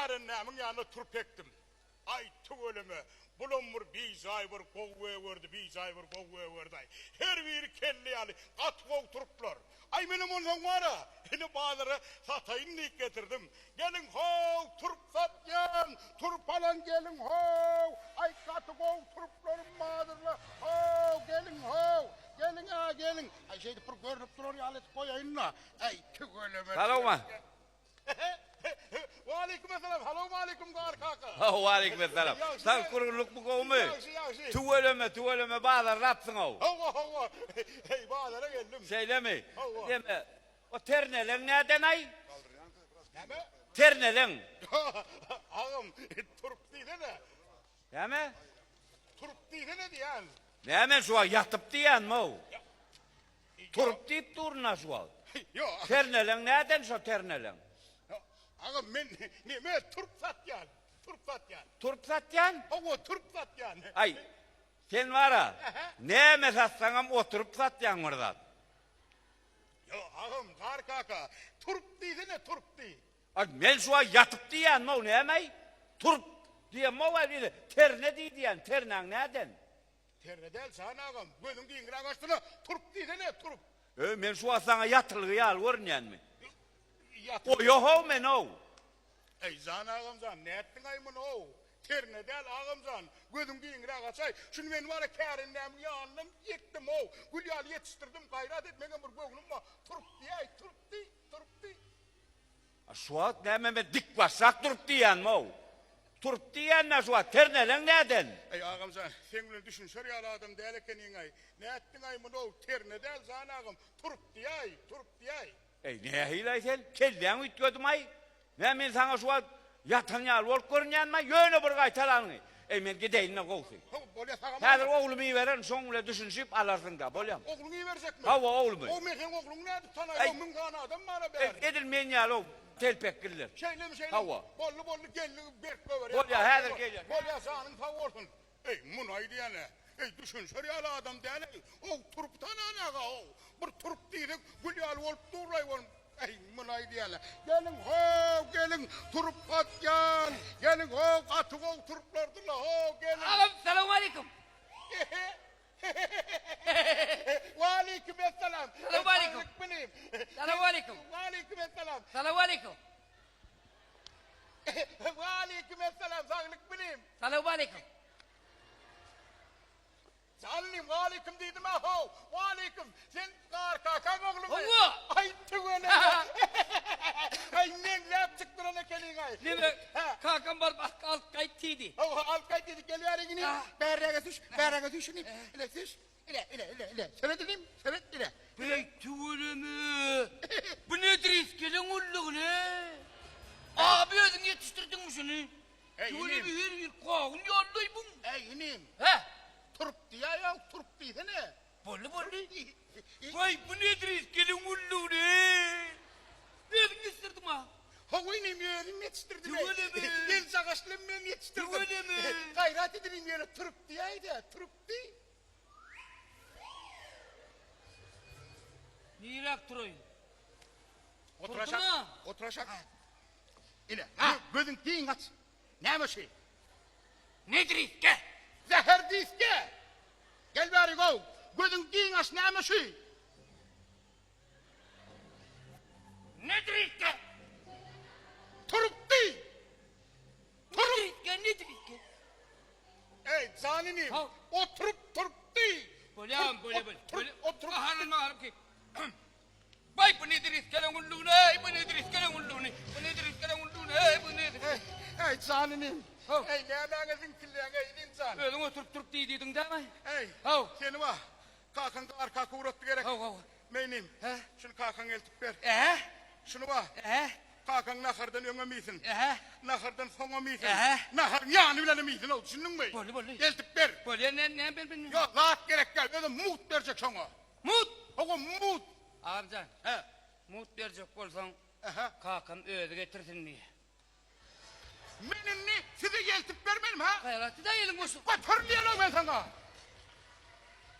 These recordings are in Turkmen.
Kärendämiň ýanynda turp ekdim. Aý, tüweleme, bulam bir bijaý bir gowy gögerdi, bijaý bir gowy gögerdi-aý. Her biri kelle ýaly gaty gowy turplar. Aý, menem onsoň bar-a, ine bazara sataýyn diýip getirdim. Geliň how, turp satýan, turp alan geliň how, aý gaty gowy turplarym bardyr-la, how, geliň how, geliň-ä, geliň. Aý, şeýdip bir görnüp durar ýaly edip goýaýyn-da. Aý, tüweleme. Salowma. Waleýkim essalam, salowmaleýkim Gar kaka. Waleýkim essalam. Sag gurgunlykmy gowumy? Ýagşy, ýagşy. Tüweleme, tüweleme bazarlapsyň-ow. Hawa, hawa. Heý, bazara geldim. Şeýlemi? Hawa. Deme, o terneleň näden-aý? Näme? Terneleň. Agam, turup diýsene. Näme? Turup diýsene diýýän. Näme men şu wagt ýatyp diýýänmi-ow? Turup diýip durun-a şu wagt. Ýok. Terneleň näden şo terneleň? Agam men neme turp satýan, turp satýan. Turp satýan? Hawa, turp satýan. Aý, sen bar-a, näme satsaňam oturyp satýaň bir zat. Ýok, agam, Gar kaka, turp diýsene, turp diý. Aý, men şu wagt ýatyp diýýänmi-ow, näme-aý? Turp diýemok-a, terne diý diýýän, ternäň näden? Terne däl jan agam, gözüň giňräk açsana, turup diýsene, turup. Öý, men şu wagt saňa ýatylgy ýaly görünýänmi? Ýatyl. Oýa-how men-ow. Eý, jan agam jan, nätdiň-aý muny-ow? Terne däl agam jan, gözüň giňräk açaý. Şuny men bar-a kärendämiň ýanyndan ekdim-ow. Gül ýaly ýetişdirdim, gaýrat et, meňem bir göwnüm bar. Turup diýäý, turup diý, turup diý. A şu wagt näme men dik başrak durup diýýänmi-ow? Turup diýýän-dä şu wagt, terneleň näden? Eý, agam jan, seň bilen düşünişer ýaly adam däl ekeniň-aý. Nätdiň-aý muny-ow, terne däl, jan agam, turup diýäý, turup diýäý. Eý, nähili-aý sen, kelläň üýtgedimi-aý? Nä men saňa şu wagt ýatan ýaly bolup görünýänmi-aý? Ýöne bir gaýtalanyňy. Eý, men gideýin-de gowusy. Hawa, bolýa, sagam. Häzir oglumy ibererin, şoň bilen düşünişip alarsyň-da, bolýamy? Ogluňy iberjekmi? Hawa, oglumy. Ow, men seň ogluňy nädip tanaýyn? Ow, müň sany adam bar-a bärde. Edil men ýaly-ow, telpekgiller. Şeýlemi, şeýlemi? Hawa. Boldy, boldy, gelnigi berk goýberýär. Bolýa, häzir gelýän. Bolýa, janyň sag bolsun. Eý, muny aýdýan-ä. Eý, düşünişer ýaly adam däl-eý. Ow, turup tananak-a-ow. Bir turup diýsek, gül ýaly bolup dur-laý ol. Eý, muny aýdýan-a. Geliň, how, geliň, turup atýan. Geliň, how, gaty gowy turuplardyr-la, how, geliň. Agam, salowmaleýkim. Waleýkim essalam. Salowmaleýkim. Saglyk bilim. Salowmaleýkim. Waleýkim essalam. Salowmaleýkim. Waleýkim essalam, saglyk bilim. Salowmaleýkim. Janlym, waleýkim diýdim-ä how, waleýkim. Sen Gar kakaň oglumy? Hawa. Aý, tüweleme. Aý, meňzäp çykdyran ekeniň-aý. Neme, Hä. kakam baryp alyp alyp gaýt diýdi. Hawa, alyp gaýt diýdi. Gel bäri inim, bärräge süş, bärräge süş inim. Ile süş. Ile, ile, ile, ile. Seret inim, seret, ile. Beý, tüweleme. Bu nedir iskeleň ullugyny? Abi özüň ýetişdirdiňmi şuny? Eý, inim. Tüweleme her bir gawun ýalylaý buň. Eý, inim. Hä? Turup diýäýow, turup diýsene. Boldy, boldy. Waý, bu nedir iskeleň ullugyny? Özüň ýetişdirdiňmi? Hawa, inim, özüm ýetişdirdim. Tüweleme. Eljagaş bilen men ýetişdirdim. Tüweleme. Gaýrat edin inim, ýöne turup diýäý-dä, turup diý. Niräk turaýyn? Otur aşak. Otur aşak. Ile, gözüň giň aç. Näme şu? Nedir iske? Zäher diske. Gel bäri gow. Gözüň giň aç, näme şu? Nedir iske? Turupdy. Nedir iske, nedir iske? Eý, jan inim, oturyp turupdy. Bolýam, bolýa, bolýa. Oturyp. Gaharlanma, gaharym ki. Baý, bu nedir iskeleň ullugyny, eý, bu nedir iskeleň ullugyny, bu nedir iskeleň ullugyny, eý, bu nedir. Eý, eý, jan inim. Eý, nämäňe ziňkilleýäň, eý, inim jan. Özüň oturyp turup diý diýdiň dämi? Eý, seni wah, kakaň arka ugratdy gerek. Haw, haw. Me inim, şuny kakaňa eltip ber. Ä? Şuny wah. Ä? Kakaň nahardan öňem iýsin. Ä? Nahardan soňam iýsin. Ä? Naharyň ýany bilenem iýsin-ow, düşündiňmi? Boldy, boldy. Eltip ber. Bolýa, näme, näme bermeli? Ýok, zat gerek däl, özem mugt berjek şoňa. Mugt! Hawa, mugt! Agamjan, Hä? mugt berjek bolsaň, Ähä. kakam özi getirsin diýýä. Men indi size eltip bermedim, hä? Gaýratly-da eliň boş. Göter diýen-ow men saňa!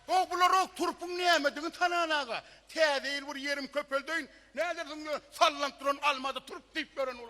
Ow, bular-ow turpuň nämedigini tanan aga. Täze ýyl bir ýerim köpeldeýin, nädersiň ýöne sallanyp duran almada turp diýip ýören bular.